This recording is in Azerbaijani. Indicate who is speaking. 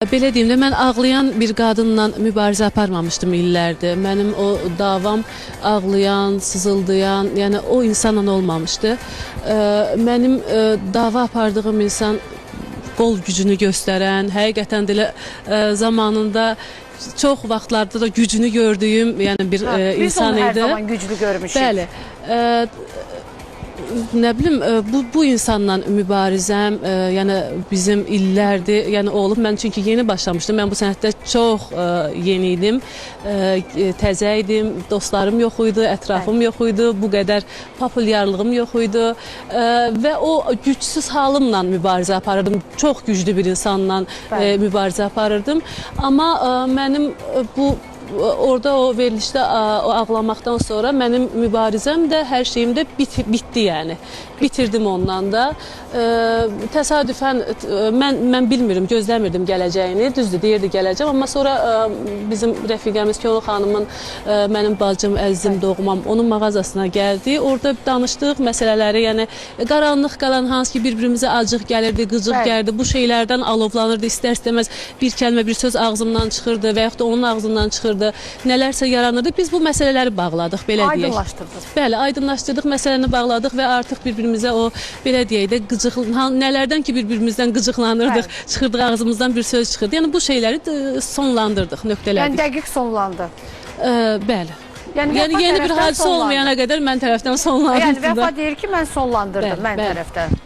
Speaker 1: Belə deyim də, mən ağlayan bir qadınla mübarizə aparmamışdım illərdir. Mənim o davam ağlayan, sızıldayan, yəni o insanla olmamışdı. Mənim dava apardığım insan qol gücünü göstərən, həqiqətən də elə zamanında çox vaxtlarda da gücünü gördüyüm, yəni bir
Speaker 2: Ha, biz
Speaker 1: insan
Speaker 2: onu hər
Speaker 1: idi.
Speaker 2: zaman güclü görmüşük.
Speaker 1: Bəli. Nə bilim, bu insanla mübarizəm, yəni bizim illərdir, yəni olub. Mən çünki yeni başlamışdım. Mən bu sənətdə çox yeni idim. Təzə idim, dostlarım yox idi, ətrafım yox idi, bu qədər populyarlığım yox idi. Və o gücsüz halımla mübarizə aparırdım. Çox güclü bir insanla mübarizə aparırdım. Amma mənim bu orada o verilişdə o ağlamaqdan sonra mənim mübarizəm də, hər şeyim də bitdi yəni. Bitirdim ondan da. Təsadüfən mən bilmirəm, gözləmirdim gələcəyini. Düzdür, deyirdi gələcəm, amma sonra bizim rəfiqəmiz Kolu xanımın, mənim bacım, əzizim, doğmam, onun mağazasına gəldi. Orada danışdıq məsələləri, yəni qaranlıq qalan hansı ki bir-birimizə acıq gəlirdi, qıcıq gəlirdi. Bu şeylərdən alovlanırdı istər-istəməz, bir kəlmə, bir söz ağzımdan çıxırdı və yaxud da onun ağzından çıxırdı. Nələrsə yaranırdı. Biz bu məsələləri bağladıq, belə deyək.
Speaker 2: Aydınlaşdırdınız.
Speaker 1: Bəli, aydınlaşdırdıq, məsələni bağladıq və artıq bir-birimizə o belə deyək də qıcıq, nələrdən ki bir-birimizdən qıcıqlanırdıq, çıxırdıq ağzımızdan bir söz çıxırdı. Yəni bu şeyləri sonlandırdıq, nöqtələdik.
Speaker 2: Yəni dəqiq sonlandı.
Speaker 1: Bəli.
Speaker 2: Yəni,
Speaker 1: Yəni
Speaker 2: Vəfa
Speaker 1: yeni bir
Speaker 2: tərəfdən
Speaker 1: hadisə
Speaker 2: sonlandı.
Speaker 1: olmayana qədər mən tərəfdən sonlandırdım.
Speaker 2: Yəni Vəfa deyir ki, mən sonlandırdım
Speaker 1: Bəli,
Speaker 2: mən
Speaker 1: bəli.
Speaker 2: tərəfdən.